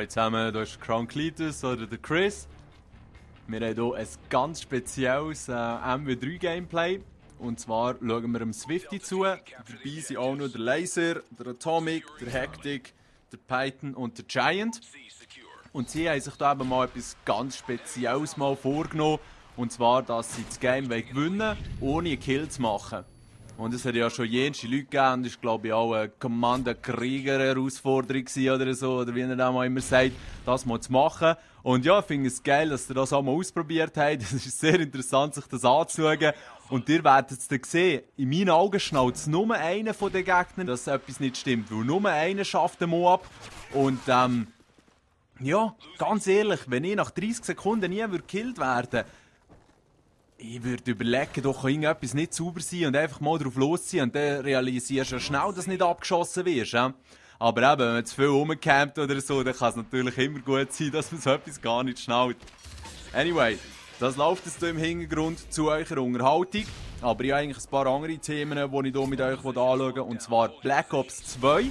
Hallo zusammen, hier ist Crown Cletus oder der Chris. Wir haben hier ein ganz spezielles MW3-Gameplay. Und zwar schauen wir dem Swifty zu. Dabei sind auch noch der Laser, der Atomic, der Hectic, der Python und der Giant. Und sie haben sich da eben mal etwas ganz Spezielles mal vorgenommen. Und zwar, dass sie das Game gewinnen wollen, ohne einen Kill zu machen. Und es hat ja schon jenste Leute gegeben, und das war, glaube ich, auch eine Commander-Krieger-Herausforderung oder so, oder wie er das mal immer sagt, das mal zu machen. Und ja, ich finde es geil, dass ihr das auch mal ausprobiert habt. Es ist sehr interessant, sich das anzuschauen. Und ihr werdet es dann sehen, in meinen Augen schnallt es nur einer von den Gegnern, dass etwas nicht stimmt. Weil nur einer schafft den Moab. Und ja, ganz ehrlich, wenn ich nach 30 Sekunden nie gekillt werden, ich würde überlegen, doch kann irgendetwas nicht sauber sein und einfach mal drauf losziehen und dann realisierst du ja schnell, dass du nicht abgeschossen wirst. Ja? Aber eben, wenn man zu viel rumcampt oder so, dann kann es natürlich immer gut sein, dass man so etwas gar nicht schnallt. Anyway, das läuft jetzt hier im Hintergrund zu eurer Unterhaltung. Aber ich habe eigentlich ein paar andere Themen, die ich hier mit euch anschauen will. Und zwar Black Ops 2.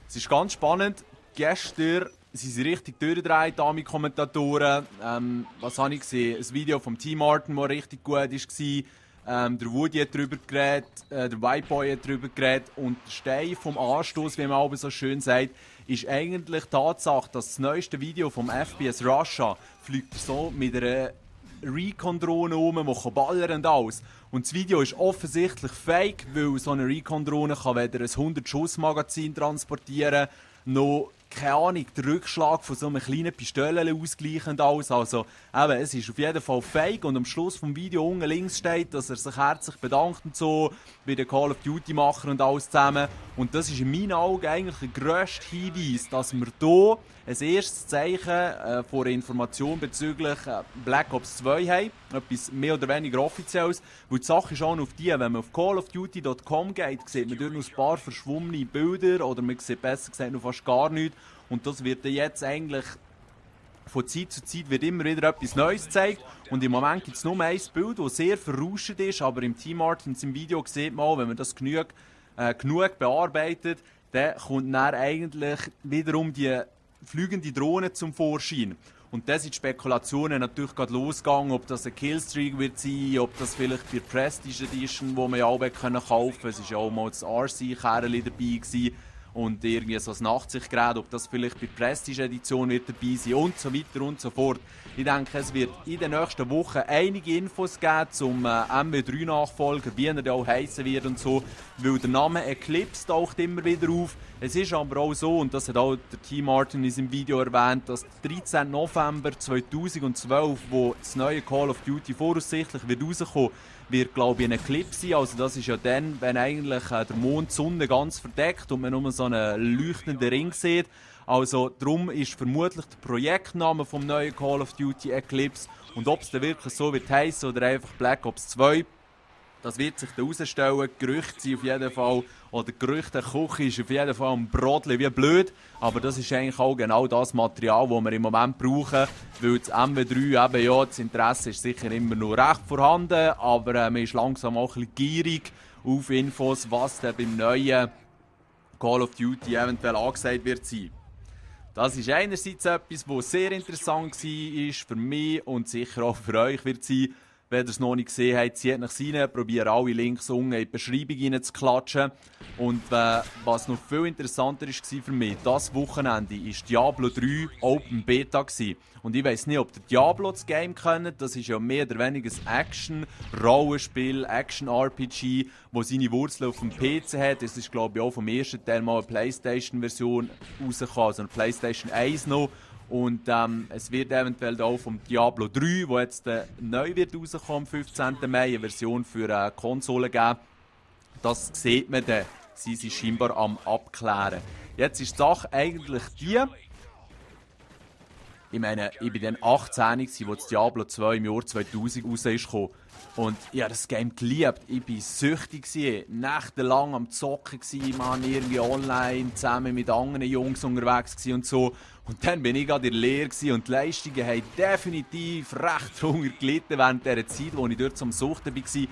Es ist ganz spannend. Gestern sind sie richtig durchgedreht, Kommentatoren. Was habe ich gesehen? Ein Video vom Team Martin, das richtig gut war. Der Woody hat darüber geredet, der Whiteboy hat darüber geredet. Und der Stein vom Anstoß, wie man aber so schön sagt, ist eigentlich die Tatsache, dass das neueste Video vom FPS Russia fliegt so mit einer Recon-Drohne um, die ballern und alles. Und das Video ist offensichtlich fake, weil so eine Recon-Drohne kann weder ein 100-Schuss-Magazin transportieren, noch, keine Ahnung, den Rückschlag von so einem kleinen Pistolen ausgleichen und alles. Also, eben, es ist auf jeden Fall fake und am Schluss vom Video unten links steht, dass er sich herzlich bedankt und so, bei den Call of Duty Macher und alles zusammen. Und das ist in meinen Augen eigentlich der grösste Hinweis, dass wir hier ein erstes Zeichen von einer Information bezüglich Black Ops 2 haben. Etwas mehr oder weniger Offizielles. Weil die Sache ist auch noch auf die, wenn man auf callofduty.com geht, sieht man dort noch ein paar verschwommene Bilder oder man sieht besser gesagt noch fast gar nichts. Und das wird jetzt eigentlich von Zeit zu Zeit wird immer wieder etwas Neues gezeigt. Und im Moment gibt es nur ein Bild, das sehr verrauschend ist, aber im Team Martins im Video sieht man, wenn man das genug bearbeitet, dann kommt dann eigentlich wiederum die fliegende Drohne zum Vorschein. Und da sind die Spekulationen natürlich gerade losgegangen, ob das ein Killstreak wird sein, ob das vielleicht bei der Prestige Edition, die man ja auch kaufen kann. Es war ja auch mal das RC-Kerli dabei gewesen. Und irgendwie so ein 80-Grad, ob das vielleicht bei der Prestige-Edition wird dabei sein und so weiter und so fort. Ich denke, es wird in den nächsten Wochen einige Infos geben zum MW3-Nachfolger, wie er auch heissen wird und so, weil der Name Eclipse taucht immer wieder auf. Es ist aber auch so, und das hat auch der Team Martin in seinem Video erwähnt, dass der 13. November 2012, wo das neue Call of Duty voraussichtlich wird rauskommen, wird, glaube ich, ein Eclipse sein. Also das ist ja dann, wenn eigentlich der Mond die Sonne ganz verdeckt und man nur so einen leuchtenden Ring sieht. Also darum ist vermutlich der Projektname vom neuen Call of Duty Eclipse. Und ob es dann wirklich so wird heissen oder einfach Black Ops 2, das wird sich dann herausstellen. Gerüchte sind auf jeden Fall, oder Gerüchte-Küche ist auf jeden Fall ein Brodeln wie blöd. Aber das ist eigentlich auch genau das Material, das wir im Moment brauchen. Weil das MW3, eben ja, das Interesse ist sicher immer noch recht vorhanden. Aber man ist langsam auch ein bisschen gierig auf Infos, was dann beim neuen Call of Duty eventuell angesagt wird sein. Das ist einerseits etwas, was sehr interessant war für mich und sicher auch für euch wird sein. Wenn ihr es noch nicht gesehen habt, zieht nach rein, probiert alle Links unten in die Beschreibung reinzuklatschen. Und was noch viel interessanter war für mich, das Wochenende war Diablo 3 Open Beta gewesen. Und ich weiss nicht, ob ihr Diablo das Game kennt. Das ist ja mehr oder weniger ein Action-Rollenspiel, Action-RPG, das seine Wurzeln auf dem PC hat. Es ist, glaube ich, auch vom ersten Teil mal eine PlayStation-Version rausgekommen, also eine PlayStation 1 noch. Und es wird eventuell auch vom Diablo 3, wo jetzt neu wird rauskommen, am 15. Mai, eine Version für Konsolen geben. Das sieht man dann. Sie sind scheinbar am Abklären. Jetzt ist die Sache eigentlich die, ich meine, ich war dann 18, als das Diablo 2 im Jahr 2000 rauskam. Und ich habe das Game geliebt. Ich war süchtig, nächtelang am Zocken, man, irgendwie online, zusammen mit anderen Jungs unterwegs und so. Und dann bin ich gerade in der Lehre und die Leistungen haben definitiv recht drunter gelitten während dieser Zeit, wo ich dort zum Suchten war.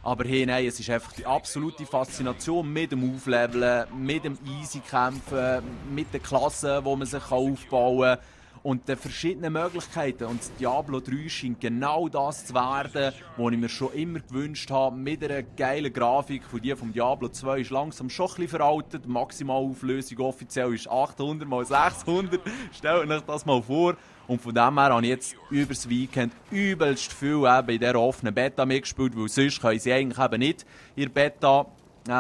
Aber hey, nein, es ist einfach die absolute Faszination mit dem Aufleveln, mit dem Easy-Kämpfen, mit den Klassen, die man sich aufbauen kann. Und den verschiedenen Möglichkeiten. Und Diablo 3 scheint genau das zu werden, was ich mir schon immer gewünscht habe. Mit einer geilen Grafik. Von die vom Diablo 2 ist langsam schon ein bisschen veraltet. Die Maximalauflösung offiziell ist 800 x 600. Stellt euch das mal vor. Und von dem her habe ich jetzt über das Weekend übelst viel eben in dieser offenen Beta mitgespielt, weil sonst können sie eigentlich eben nicht in der Beta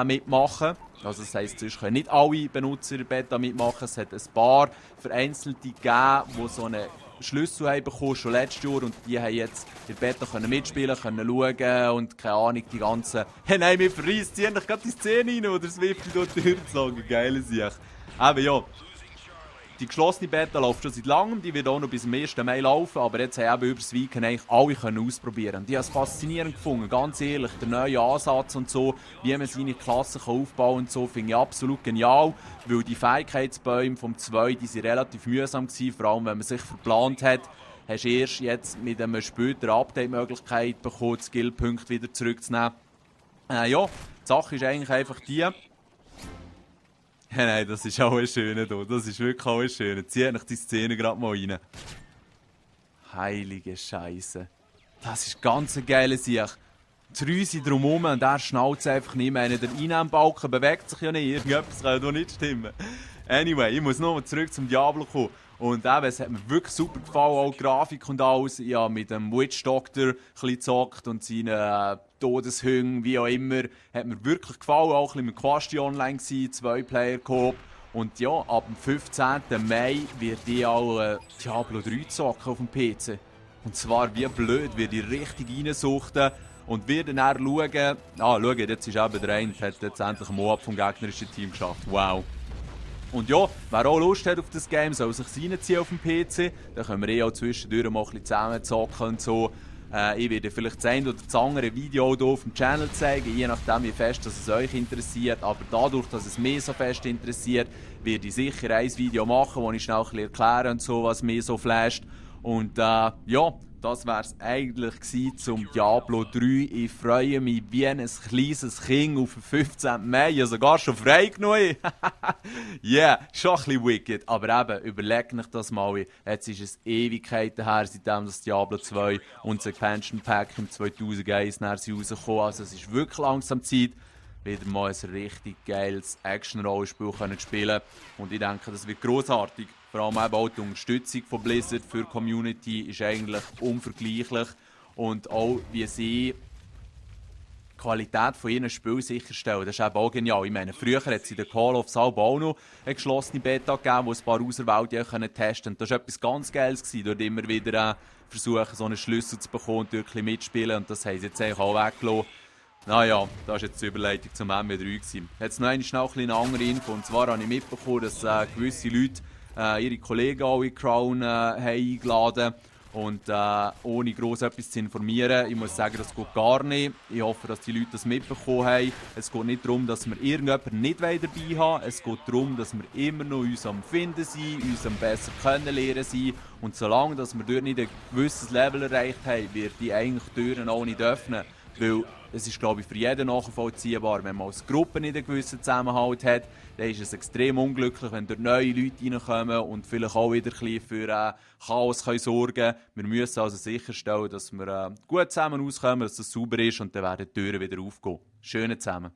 mitmachen. Also das heisst, sonst können nicht alle Benutzer in der Beta mitmachen. Es hat ein paar vereinzelte gegeben, die so einen Schlüssel haben bekommen, schon letztes Jahr, und die haben jetzt in der Beta können mitspielen, können schauen und keine Ahnung, die ganzen «Hey, nein, wir verreissen, ziehen doch gerade die Szene rein, wo der Swifty dort durchgezogen, geil Sieg.» Eben ja. Die geschlossene Beta läuft schon seit langem, die wird auch noch bis zum 1. Mai laufen, aber jetzt haben über das Weekend eigentlich alle können ausprobieren. Die haben es faszinierend gefunden, ganz ehrlich, der neue Ansatz und so, wie man seine Klassen aufbauen und so, finde ich absolut genial, weil die Fähigkeitsbäume vom 2, die sind relativ mühsam gewesen, vor allem wenn man sich verplant hat. Hast du erst jetzt mit einem späteren Update die Möglichkeit bekommen, die Skillpunkte wieder zurückzunehmen. Ja, die Sache ist eigentlich einfach die. Ja, nein, das ist auch ein schöner hier. Das ist wirklich auch ein schöner. Zieh euch die Szene gerade mal rein. Heilige Scheiße. Das ist ganz ein geiler Sieg. Die Rüse drumherum und er schnauzt einfach nicht mehr. Der Einnahmebalken bewegt sich ja nicht. Irgendetwas kann ja doch nicht stimmen. Anyway, ich muss nochmal zurück zum Diablo kommen. Und eben, es hat mir wirklich super gefallen, auch die Grafik und alles. Ich habe mit dem Witch Doctor ein bisschen gezockt und seinen Todeshüngen, wie auch immer. Hat mir wirklich gefallen, auch ein bisschen mit Quasti online gewesen, 2-Player-Coop. Und ja, ab dem 15. Mai wird ich auch Diablo 3 zocken auf dem PC. Und zwar wie blöd, wird ich richtig reinsuchten und werde dann schauen. Schau, jetzt ist eben der eine, hat jetzt endlich einen Moab vom gegnerischen Team geschafft. Wow. Und ja, wer auch Lust hat auf das Game, soll sich reinziehen auf dem PC. Dann können wir auch zwischendurch mal ein bisschen zusammen zocken und so. Ich werde vielleicht das eine oder das andere Video hier auf dem Channel zeigen, je nachdem wie fest dass es euch interessiert. Aber dadurch, dass es mich so fest interessiert, werde ich sicher ein Video machen, wo ich schnell ein bisschen erkläre und so, was mich so flasht. Und ja, das wäre es eigentlich zum Diablo 3. Ich freue mich wie ein kleines Kind auf den 15. Mai. Ich habe sogar schon frei genommen. Yeah, schon ein bisschen wicked. Aber eben, überlegt euch das mal. Jetzt ist es Ewigkeiten her, seitdem das Diablo 2 und das Expansion Pack im 2001 rausgekommen. Also es ist wirklich langsam Zeit, wieder mal ein richtig geiles Action-Rollenspiel zu spielen. Und ich denke, das wird grossartig. Vor allem eben auch die Unterstützung von Blizzard für die Community ist eigentlich unvergleichlich. Und auch wie sie die Qualität von ihren Spielen sicherstellen, das ist eben auch genial. Ich meine, früher hat es in der Call of Duty auch noch eine geschlossene Beta gegeben, wo ein paar Auserwählte testen konnten. Das war etwas ganz Geiles, dort immer wieder versuchen, so einen Schlüssel zu bekommen und wirklich mitspielen. Und das haben sie jetzt eigentlich auch weggelassen. Naja, das war jetzt die Überleitung zum MW3. Jetzt noch eine andere Info. Und zwar habe ich mitbekommen, dass gewisse Leute ihre Kollegen alle in Crown haben eingeladen und ohne gross etwas zu informieren. Ich muss sagen, das geht gar nicht. Ich hoffe, dass die Leute das mitbekommen haben. Es geht nicht darum, dass wir irgendjemanden nicht dabei haben. Es geht darum, dass wir immer noch uns am Finden sind, uns am besser kennenlernen sind. Und solange dass wir dort nicht ein gewisses Level erreicht haben, wird die eigentlich die Türen auch nicht öffnen. Weil es ist, glaube ich, für jeden nachvollziehbar, wenn man als Gruppe nicht einen gewissen Zusammenhalt hat, dann ist es extrem unglücklich, wenn dort neue Leute reinkommen und vielleicht auch wieder ein bisschen für Chaos sorgen können. Wir müssen also sicherstellen, dass wir gut zusammen auskommen, dass das sauber ist und dann werden die Türen wieder aufgehen. Schönen zusammen.